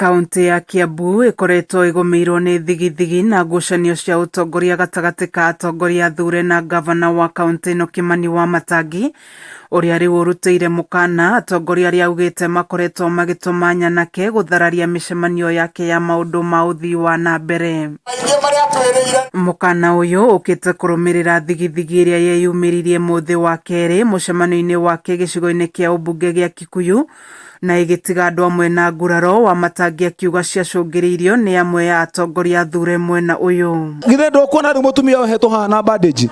Kaũntĩ ya Kiambu ĩkoretwo ĩgũmĩirwo nĩ thigithigi na ngucanio cia ũtongoria gatagatĩ ka atongoria athure na ngavana wa kaũntĩ ĩno Kimani Wamatangi, ũrĩa rĩu ũrutĩire mũkana atongoria arĩa augĩte makoretwo magĩtũma nyanake gũthararia mĩcemanio yake ya maũndũ ma ũthii wa na mbere. Mũkana ũyũ ũkĩte kũrũmĩrĩra thigithigi ĩrĩa yeyumĩririe mũthĩ wa kerĩ mũcemanio-inĩ wake gĩcigo-inĩ kĩa ũmbunge gĩa Kikuyu na ĩgĩtiga andũ amwe na nguraro. Wamatangi akiuga ciacũngĩrĩirio nĩ amwe a atongoria athure mwena ũyũ. Githĩ ndũkuona rĩu mũtumia ohetwo haha na bandage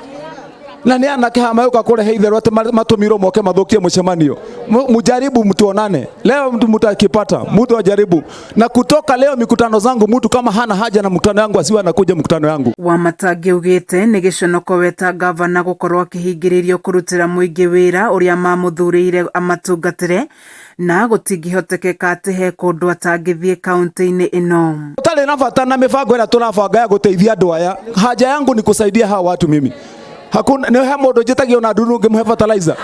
na nĩ anake haha magĩũka kũrehe itherũ atĩ matũmirwo moke mathũkie mũcemanio. Mujaribu mtuonane leo, mtu mtakipata mtu ajaribu. Na kutoka leo mikutano zangu, mtu kama hana haja na mkutano yangu asiwe anakuja mkutano yangu. Wamatangi augĩte nĩ gĩconoko we ta ngavana gũkorwo akĩhingĩrĩrio kũrutĩra mũingĩ wĩra ũrĩa mamũthurĩire amatungatĩre na gũtingĩhotekeka atĩ he kũndũ atangĩthiĩ kaũntĩ-inĩ ĩno. Ũtarĩ na bata na mĩbango ĩrĩa tũrabanga ya gũteithia andũ aya, haja yangu ni kusaidia hawa watu. Mimi hakuna nĩ he mũndũ njĩtagio na nduru ngĩmũhe fertilizer,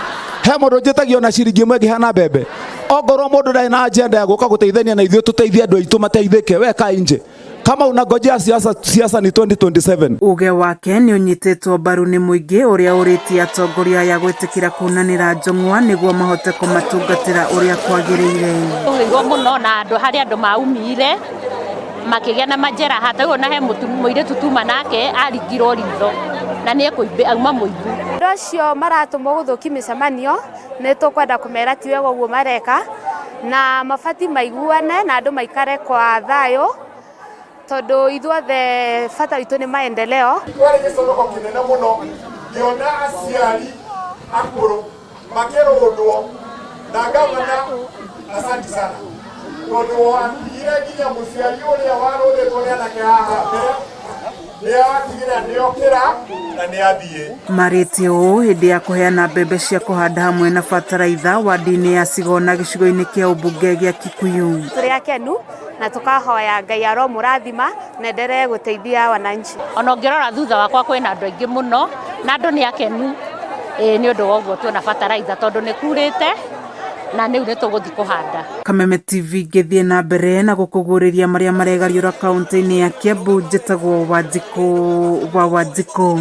he mũndũ njĩtagio na ciringi ĩmwe ngĩhana mbembe. Ongorwo mũndũ ndarĩ na agenda ya gũka gũteithania na ithuĩ tũteithie andũ aitũ mateithĩke, we kaa nje kama unangojea siasa. Siasa ni 2027. Uge wake nĩ ũnyitĩtwo mbaru nĩ mũingĩ ũrĩa ũrĩtie atongoria aya gwĩtĩkĩra kunanĩra njũng'wa nĩguo mahote kũmatungatĩra ũrĩa kwagĩrĩire. Tũhĩirwo mũno na andũ harĩ andũ maumire makĩgĩa na majeraha ta rĩu ona he mũirĩtu tuma nake aringirwo ritho na nĩ ekũimbi auma mũimbu. Andũ acio maratũmwo gũthũkia mĩcemanio nĩ tũkwenda kũmera ti wega ũguo mareka, na mabatiĩ maiguane na andũ maikare kwa thayũ, tondũ ithuothe bata witũ nĩ maendeleo. Kwarĩ gĩconoko kĩnene mũno ngĩona aciari akũrũ makĩrũndwo na gavana. Asanti sana tondũ watigire nginya mũciari ũrĩa warũthĩtwo nĩ anake haha mbere nĩ atigire nĩokĩra na nĩ athiĩ. Marĩtie ũũ hĩndĩ ya kũheana mbembe cia kũhanda hamwe na bataraitha wadi-inĩ ya Cigona gĩcigo-inĩ kĩa ũmbunge gĩa Kikuyu. Tũrĩ akenu na tũkahoya Ngai aromũrathima na endelee gũteithia wananchi. Ona ũngĩrora thutha wakwa kwĩna andũ aingĩ mũno na andũ nĩ akenu ĩĩ nĩ ũndũ wa ũguo tuona bataraitha tondũ nĩ kurĩte na rĩu nĩ tũgũthiĩ kũhanda. Kameme TV ngĩthiĩ na mbere na gũkũguũrĩria marĩa maregariũra kaũntĩ-inĩ ya Kiambu, njĩtagwo Wanjikũ wa Wanjikũ.